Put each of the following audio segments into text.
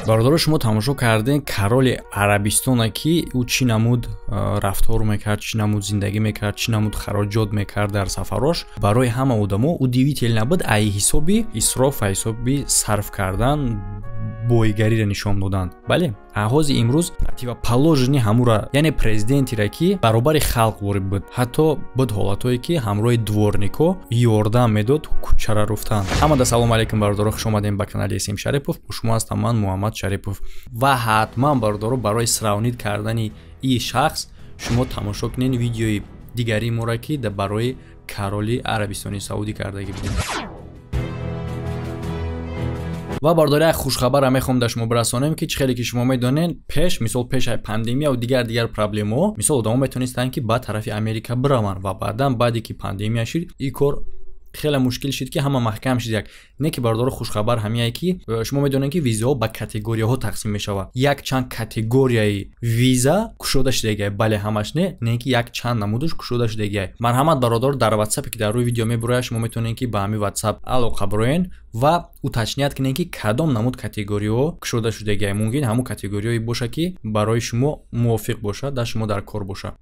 Бародаро, шумо тамошо кардем короли Арабистона, ки ӯ чӣ намуд рафтор мекард, чӣ намуд зиндагӣ мекард, чӣ намуд хароҷот мекард дар сафарош. Барои ҳама одамо удивительно буд ай ҳисоби исроф, ай ҳисоби сарф кардан, бойгариро нишон додан. Бале, ҳози имрӯз противоположный ҳамура, яъне президентира, ки баробари халқ ворид буд, ҳатто буд ҳолатҳое, ки ҳамроҳи дворнико ёрдам медод кӯчара руфтан. Ҳамада салом алейкум, бародаро, хуш омадем ба канали Сим Шарипов. Бо шумо ҳастам ман, Муҳаммад Шарипов. Ва ҳатман, бародаро, барои сравнить кардани ин шахс шумо тамошо кунед видеои дигари моро, ки барои короли Арабистони Саудӣ кардагӣ будем. Ва бародари, як хушхабарам мехоҳам дар шумо бирасонем, ки чӣ хеле ки шумо медонед, пеш, мисол, пешаи пандемия ва дигар проблемаҳо, мисол, одамо метавонистанд, ки ба тарафи Америка бираванд, ва баъдан, баъде ки пандемия шид, ин кор хеле мушкил шид, ки ҳама маҳкам шид. Як не ки, бародаро, хушхабар ҳамияе, ки шумо медонед, ки визаҳо ба категорияҳо тақсим мешавад. Як чанд категорияи виза кушода шудагиай. Бале, ҳамаш не, не ки як чанд намудаш кушода шудагиай. Марҳамат, бародаро, дар ватсапе, ки дар рӯи видео мебурояд, шумо метавонед, ки ба ҳамин ватсап алоқа бироен ва уточнять кунед, ки кадом намуд категориҳо кушода шудагиай. Мумкин ҳамун категориҳое бошад, ки барои шумо мувофиқ бошад, дар шумо дар кор бошад.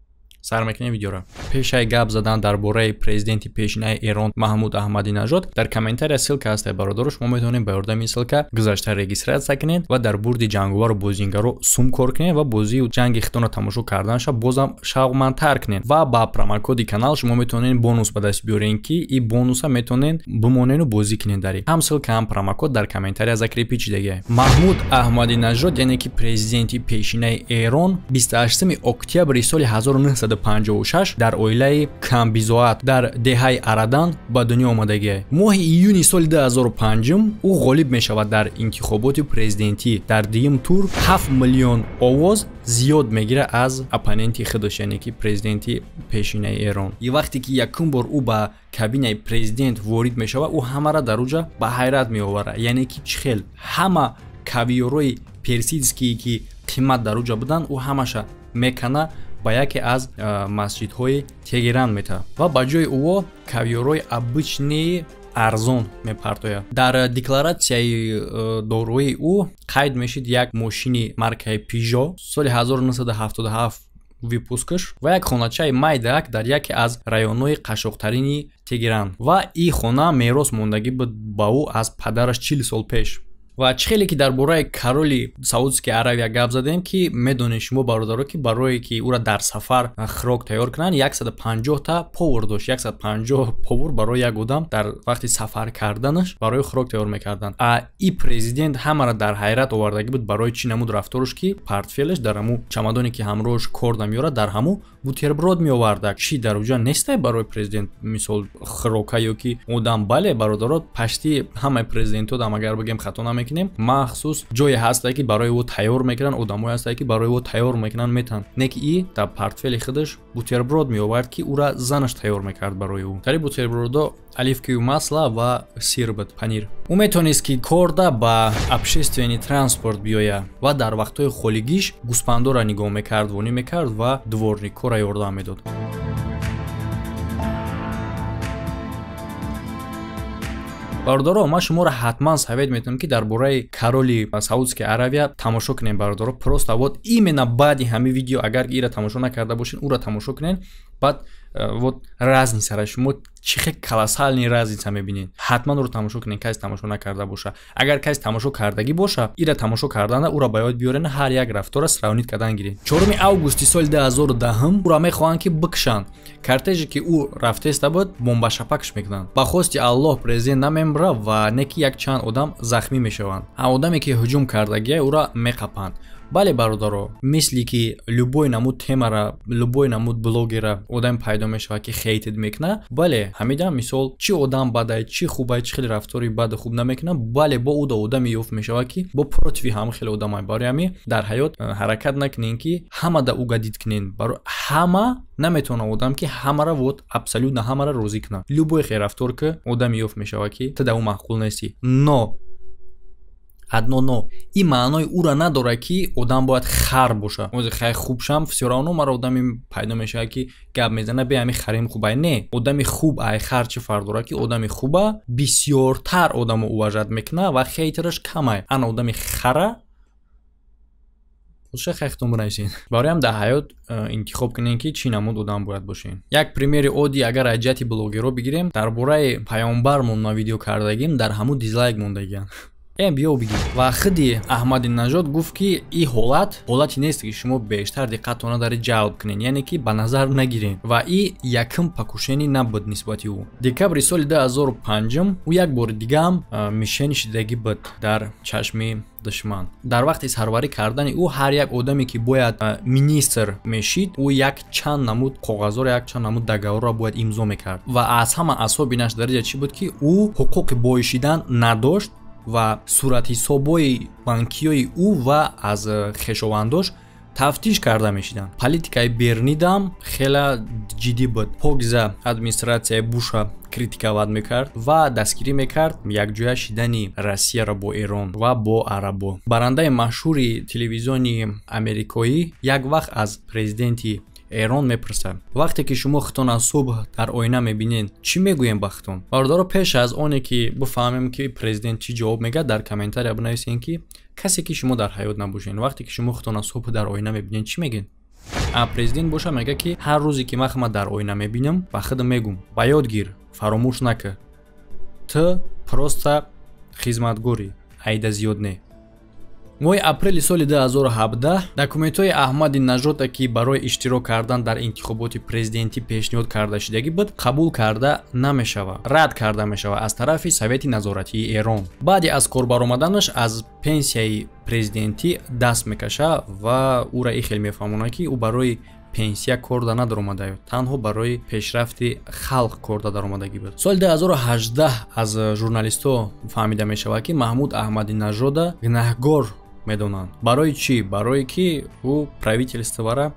Сар мекунем видеоро. Пешаи гап задан дар бораи президенти пешинаи Эрон Маҳмуд Аҳмадинажод, дар комментария ссылка ҳаст, бародаро, шумо метавонед ба ёрдами ин ссылка гузашта регистрация кунед ва дар бурди ҷанговару бозингаро сум кор кунед ва бозии ҷанги хитонро тамошо карданша бозам шавқмандтар кунед. Ва ба промокоди канал шумо метавонед бонус ба даст биёред, ки ин бонуса метавонед бимонену бозӣ кунед. Дари ҳам ссылка, ҳам промокод дар комментария закрепить шудагиа. Маҳмуд Аҳмадинажод, яъне ки президенти пешинаи Эрон, 28 октябри соли 1956 дар оилаи камбизоат дар деҳаи Арадан ба дунё омадагиа. Моҳи июни соли 2005 ӯ ғолиб мешавад дар интихоботи президентӣ. Дар дуюм тур 7 миллион овоз зиёд мегирад аз оппоненти худаш, яъне ки президенти пешинаи Эрон. И вақте ки якум бор ӯ ба кабинаи президент ворид мешавад, ӯ ҳамаро дар уҷа ба ҳайрат меоварад, яъне ки чӣ хел ҳама кавиёрои персидские, ки қимат дар уҷа буданд, ӯ ҳамаша мекана, ба яке аз масҷидҳои Тегеран метавад ва ба ҷои ӯо кавиёрои обычный арзон мепартояд. Дар декларатсияи дорои ӯ қайд мешид як мошини маркаи Пижо соли 1977 выпускаш ва як хоначаи майдак дар яке аз районҳои қашоқтарини Тегеран. Ва ин хона мерос мондагӣ буд ба ӯ аз падараш 40 сол пеш. Ва чӣ хеле ки дар бораи короли Саудския Аравия гап задем, ки медонед шумо, бародаро, ки барое ки ӯра дар сафар хӯрок тайёр кунанд, 150 та повар дошт. 150 повар барои як одам дар вақти сафар карданаш барои хӯрок тайёр мекарданд. А и президент ҳамаро дар ҳайрат овардагӣ буд барои чӣ намуд рафтораш, ки портфелаш дар ҳамун чамадоне, ки ҳамроҳаш корда меорад, дар ҳамун бутерброд меоварда. Чӣ дар уҷа нестай барои президент, мисол, хӯрока ё ки одам? Бале, бародаро, пашти ҳамаи президентҳо дам, агар бигем, хато намекунем, махсус ҷое ҳастае, ки барои ӯ тайёр мекунанд, одамое ҳастае, ки барои ӯ тайёр мекунанд, метанд. Не ки и дар портфели худаш бутерброд меовард, ки ӯра занаш тайёр мекард барои ӯ. Тари бутербродо оливковое масло ва сир буд, панир. Ӯ метавонист, ки корда ба общественный транспорт биёяд ва дар вақтҳои холигиш гӯспандора нигоҳ мекард, вонӣ мекард ва дворникҳоро ёрдам медод. Бародаро, ман шуморо ҳатман совет метавонам, ки дар бораи короли Саудския Аравия тамошо кунем, бародаро. Просто вот именно баъди ҳамин видео, агар ира тамошо накарда бошед, ӯро тамошо кунед, баъд вот разницара шумо чӣ хел колоссальный разница мебинед. Ҳатман ӯро тамошо кунед, касе тамошо накарда боша. Агар касе тамошо кардагӣ боша, ира тамошо кардана ӯро ба ёд биёрена, ҳар як рафтора сравнить кардан гиред. 4 августи соли 2010 ӯро мехоҳанд, ки бикушанд. Кортеже, ки ӯ рафтеста буд, бомбашапакш мекунанд. Ба хости Аллоҳ президент намембра ва не ки якчанд одам захмӣ мешаванд. Одаме, ки ҳуҷум кардагия, ӯро меқапанд. Бале, бародаро, мисли ки любой намуд темара, любой намуд блогера одам пайдо мешавад, ки хейтед мекунад. Бале, ҳамида, мисол, чӣ одам бадай, чӣ хубай, чӣ хеле рафтори баду хуб намекунад, бале, бо ӯ да одаме ёфт мешавад, ки бо противи ҳама хеле одамай. Барои ҳамин дар ҳаёт ҳаракат накунем, ки ҳама да угодить кунем. Барои ҳама наметавонад одам, ки ҳамара, вот абсолютно ҳамара розӣ кунад. Любой хел рафтор ки одаме ёфт мешавад, ки ту да ӯ маъқул нестӣ. Но одно но, ин маънои ӯра надорад, ки одам бояд хар боша. Ози хай хуб шам, всё равно маро одаме пайдо мешавад, ки гап мезана, бе ҳами харим хубай. Не, одами хуб ай хар чӣ фарқ дорад, ки одами хуба бисёртар одамо уважать мекунад ва хейтераш камай. Ана одами хара Худша хайхтон бинависед. Бароям дар ҳаёт интихоб кунем, ки чӣ намуд одам бояд бошем. Як примери оддӣ, агар аз ҷиҳати блогерҳо бигирем, дар бораи паёмбармон ма видео кардагим, дар ҳамун дизлайк мондагианд. Биё бигир. Ва худи Аҳмадинажод гуфт, ки ин ҳолат ҳолате нест, ки шумо бештар диққатона дар ҷалб кунед, яъне ки ба назар нагиред. Ва и якум покушение набуд нисбати ӯ. Декабри соли 2005 ӯ як бори дигаам мишени шидагӣ буд дар чашми душман. Дар вақти сарварӣ кардани ӯ ҳар як одаме, ки бояд министр мешид, ӯ як чанд намуд коғазҳоро, як чанд намуд договорро бояд имзо мекард. Ва аз ҳама асоби наш дараҷа чӣ буд, ки ӯ ҳуқуқи бойшидан надошт ва суратҳисобҳои банкиёи ӯ ва аз хешовандош тафтиш карда мешиданд. Политикаи Бернидам хеле ҷиддӣ буд. Покиза администратсияи Буша критиковать мекард ва дастгирӣ мекард якҷоя шидани Россияро бо Эрон ва бо арабо. Барандаи машҳури телевизиони америкоӣ як вақт аз президенти Эрон мепурсад: «Вақте ки шумо худтон аз субҳ дар оина мебинед, чӣ мегӯем ба худтон?» Бародаро, пеш аз оне ки бифаҳмем, ки президент чӣ ҷавоб мегӯяд, дар комментария бинависем, ки касе ки шумо дар ҳаёт набошед, вақте ки шумо худтон аз субҳ дар оина мебинед, чӣ мегӯед? А президент боша мегӯяд, ки ҳар рӯзе ки ман худма дар оина мебинам, ба худам мегӯм: «Ба ёд гир, фаромӯш накар, ту просто хизматгорӣ, айда зиёд не». Моҳи апрели соли 2017 документҳои Аҳмади Нажода, ки барои иштирок кардан дар интихоботи президентӣ пешниҳод карда шудагӣ буд, қабул карда намешавад, рад карда мешавад аз тарафи Совети назоратии Эрон. Баъди аз кор баромаданаш аз пенсияи президентӣ даст мекашад ва ӯра и хел мефаҳмонад, ки ӯ барои пенсия корда надаромада, танҳо барои пешрафти халқ корда даромадагӣ буд. Соли 2018 аз журналистҳо фаҳмида мешавад, ки Маҳмуд Аҳмадинажода гунаҳгор медонанд. Барои чӣ? Барое ки ӯ правительствора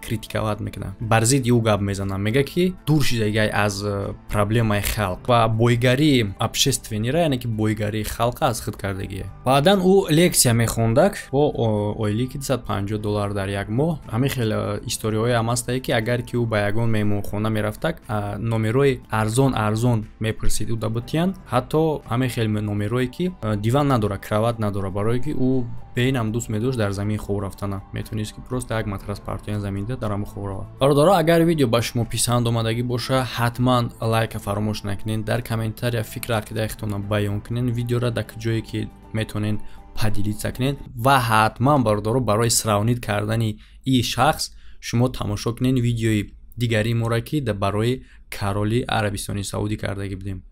критиковать мекунад, бар зидди ӯ гап мезанад, мегӯяд, ки дур шидагиай аз проблемаи халқ ва бойгарии общественныйра, яъне ки бойгарии халқа аз худ кардагие. Баъдан ӯ лексия мехондак бо ойлики 250 доллар дар як моҳ. Ҳамин хел историяҳое ҳам ҳастае, ки агар ки ӯ ба ягон меҳмонхона мерафтак, номерои арзон арзон мепурсид, ӯ дабутиян, ҳатто ҳамин хел номерое ки диван надора, кровать надора, барое ки ӯ беинам дӯст медошт дар замин хоб рафтана. Метавонист, ки просто як матрас партоян заминда, дар ҳамон хоб равад. Бародаро, агар видео ба шумо писанд омадагӣ боша, ҳатман лайка фаромӯш накунед, дар комментария фикр ақидаи худтонро баён кунед, видеоро дар ҷое ки метавонед поделиться кунед. Ва ҳатман, бародаро, барои сравнить кардани и шахс шумо тамошо кунед видеои дигари моро, ки барои короли Арабистони Саудӣ кардагӣ будем.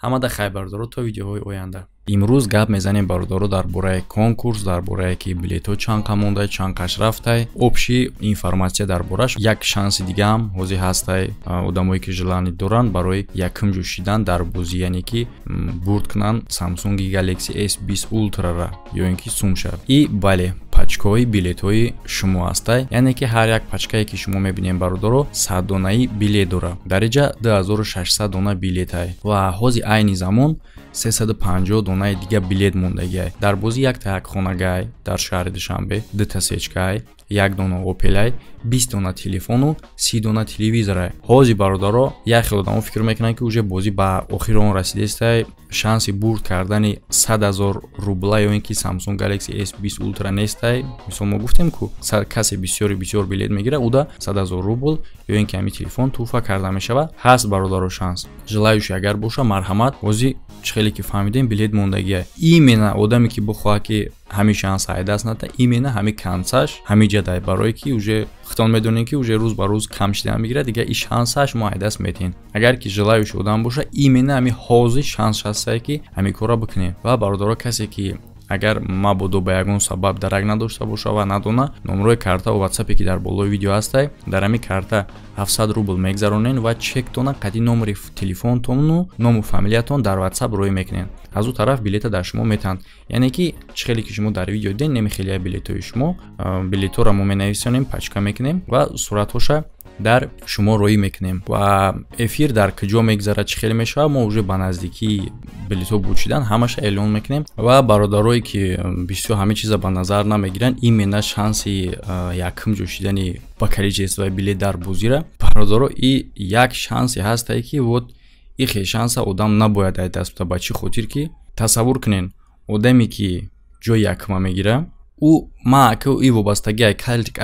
Ҳамада хайр, бародаро, то видеоҳои оянда. Имрӯз гап мезанем, бародаро, дар бораи конкурс, дар бораe ки билетҳо чанд қа мондай, чанд қаш рафтай, общий информация дар бораш. Як шанси дигаам ҳозир ҳастай, одамое ки желание доранд барои якум ҷӯ шидан дар бозӣ, яъне ки бурд кунанд Samsung Galaxy S20 Ultra-ра ё ин ки сумша. И бале, пачкаҳои билетҳои шумо ҳастай, яъне ки ҳар як пачкае ки шумо мебинем, бародаро, 100 донаи билет дорад. Дар инҷа 2600 дона билетай ва ҳозир айни замон 350 донаи дига билет мондагиай. Дар бозӣ якта якхонагай дар шаҳри Душанбе, дута сечкай, як дона Опелай, 20 дона телефону 30 дона телевизорай. Ҳозир, бародаро, як хел одамо фикр мекунанд, ки уже бозӣ ба охири он расидестай, шанси бурд кардани 100 ҳазор рубла ё ин ки Samsung Galaxy S20 Ultra нестай. Мисол, мо гуфтем ку касе бисёри бисёр билет мегирад, уда 100 ҳазор рубл ё ин ки ҳамин телефон тӯҳфа карда мешавад. Ҳаст, бародаро, шанс. Желающий агар боша, марҳамат. Бозӣ чӣ хеле ки фаҳмидем, билет мондагия. Именно одаме ки бихоҳад, ки ҳамин шанс ай даст ната, именно ҳамин концаш ҳамин ҷадай, барое ки уже худтон медонем, ки уже рӯз ба рӯз кам шидан мегирад. Дига и шансаш мо ай даст метиҳем. Агар ки желающий одам боша, именно ҳамин ҳозир шанс ҳастае, ки ҳамин корро бикунем. Ва, бародаро, касе ки агар мабодо ба ягон сабаб дарак надошта боша ва надона, номерои картаву ватсапе ки дар болои видео ҳастай, дар ҳамин карта 700 рубл мегзаронен ва чектона қади номери телефонтону ному фамилиятон дар ватсап рӯй мекунед. Аз ӯ тараф билета дар шумо метаҳанд, яъне ки чӣ хеле ки шумо дар видео дидем, немихелия билетҳои шумо. Билетҳоро мо менависонем, пачка мекунем ва суратҳоша дар шумо роӣ мекунем. Ва эфир дар куҷо мегзарад, чӣ хеле мешавад, мо уже ба наздикии билетҳо буд шидан ҳамаша эълон мекунем. Ва бародарое ки бисёр ҳамин чиза ба назар намегиранд, именно шанси якум ҷо шидани ба количествои билет дар бозира, бародаро, и як шансе ҳастае, ки вот и хел шанса одам набояд ай даст бита. Ба чӣ хотир? Ки тасаввур кунен, одаме ки ҷои якума мегира, Ӯ ма ака и вобастагӣ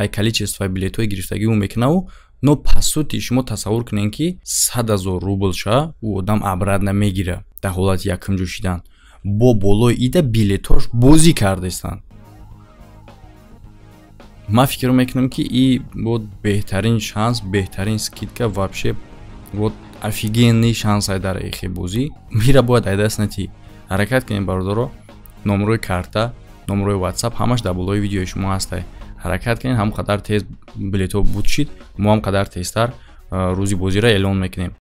ай количествои билетҳои гирифтагӣ ӯ мекунаву, но по сути шумо тасаввур кунед, ки 100 000 рубл ша ӯ одам обратно мегира дар ҳолати якумҷо шидан. Бо болои ида билетҳош бозӣ кардестанд. Ман фикр мекунам, ки и вот беҳтарин шанс, беҳтарин скидка, вообще вот офигенный шанс ай дар эхе бозӣ. Мира бояд айдаст натӣ. Ҳаракат кунем, бародаро. Номерои карта, номерои WhatsApp ҳамаш дар болои видеои шумо ҳастай. Ҳаракат кунед, ҳам қадар тез билетҳо буд шид, мо ҳам қадар тезтар рӯзи бозиро эълон мекунем.